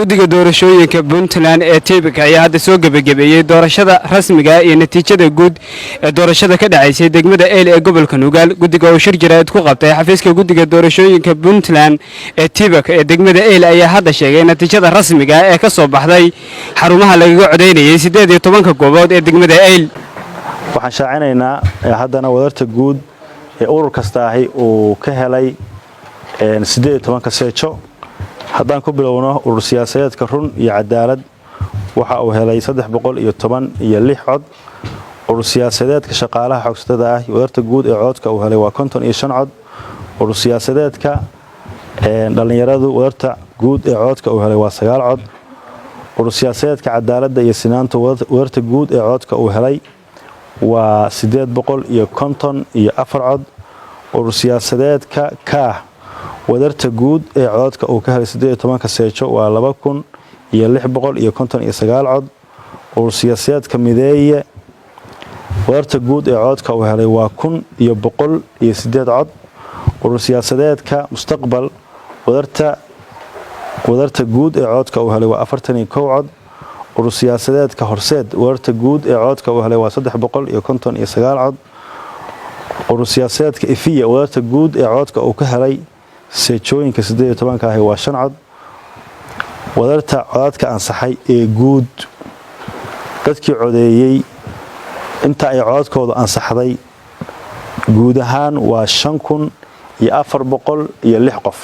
Guddiga doorashooyinka Puntland ee TIPIC ayaa hadda soo gebagabeeyey doorashada rasmiga iyo natiijada guud ee doorashada ka dhacaysay degmada Eyl ee gobolka Nugaal. Guddiga oo shir jaraa'id ku qabtay xafiiska guddiga doorashooyinka Puntland ee TIPIC ee degmada Eyl ayaa hadda sheegay natiijada rasmiga ee ka soo baxday xarumaha lagaga codaynayay 18-ka goobood ee degmada Eyl. Waxaan shaacinaynaa haddana wadarta guud ee urur kastaahi uu ka helay 18-ka seejo. Haddaan ku bilowno urur siyaasadeedka Run iyo Cadaalad, waxa uu helay 316 cod. Urur siyaasadeedka Shaqaalaha Xoogsatada ah, wadarta guud ee codka uu helay waa 55 cod. Urur siyaasadeedka Dhallinyaradu, wadarta guud ee codka uu helay waa 9 cod. Urur siyaasadeedka Cadaaladda iyo Sinaanta, wadarta guud ee codka uu helay waa 854 cod. Urur siyaasadeedka Kaah, wadarta guud ee codadka uu ka helay 18-ka seejo waa 2659 cod. Urur siyaasadeedka Mideeye, wadarta guud ee codadka uu helay waa 1108 cod. Urur siyaasadeedka Mustaqbal, wadarta guud ee codadka uu helay waa 41 cod. Urur siyaasadeedka Horseed, wadarta guud ee codadka uu helay waa 359 cod. Urur siyaasadeedka Ifiya, wadarta guud ee codadka uu ka helay seejooyinka 18-ka ahi waa 5 cod. Wadarta codadka ansaxay ee guud, dadkii codeeyey inta ay codadkoodu ansaxday guud ahaan, waa 5406 qof.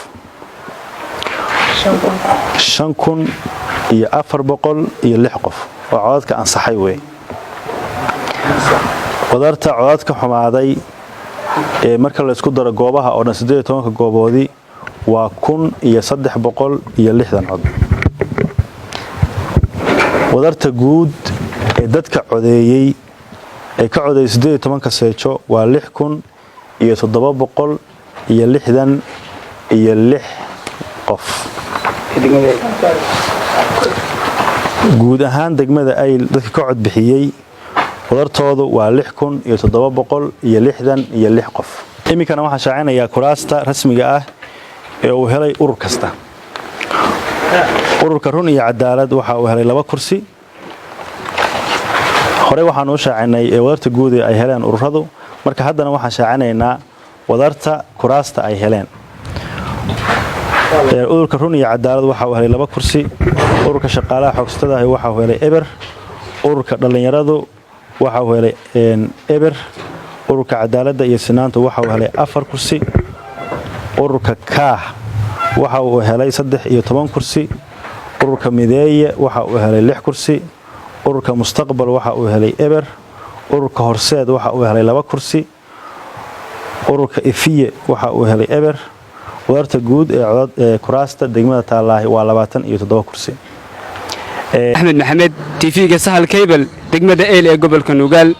5406 qof oo codadka ansaxay wey. Wadarta codadka xumaaday ee marka la isku daro goobaha oo dhan, 18-ka gooboodii, waa 1360 cod. Wadarta guud ee dadka codeeyey ee ka codeeyey 18-ka seejo waa 6766 qof. Guud ahaan degmada Ayl dadka ka codbixiyey wadartoodu waa 6766 qof. Iminkana waxaan shaacinayaa kuraasta rasmiga ah ee uu helay urur kasta. Ururka Run iyo Cadaalad waxa uu helay 2 kursi. Horey waxaan u shaacinay ee wadarta guud ee ay heleen ururadu, marka haddana waxaan shaacinaynaa wadarta kuraasta ay heleen. Ururka Run iyo Cadaalad waxa uu helay 2 kursi. Ururka Shaqaalaha Xoogsatada ahi waxa uu helay eber. Ururka Dhallinyaradu waxa uu helay eber. Ururka Cadaaladda iyo Sinaanta waxa uu helay 4 kursi. Ururka Kaah waxa uu helay 13 kursi. Ururka Mideeye waxa uu helay 6 kursi. Ururka Mustaqbal waxa uu helay eber. Ururka Horseed waxa uu helay 2 kursi. Ururka Ifiye waxa uu helay eber. Wadarta guud ee codad ee kuraasta degmada taallaahi waa 27 kursi. Axmed Maxamed, TV-ga Sahal Cable, degmada Eyl ee gobolka Nugaal.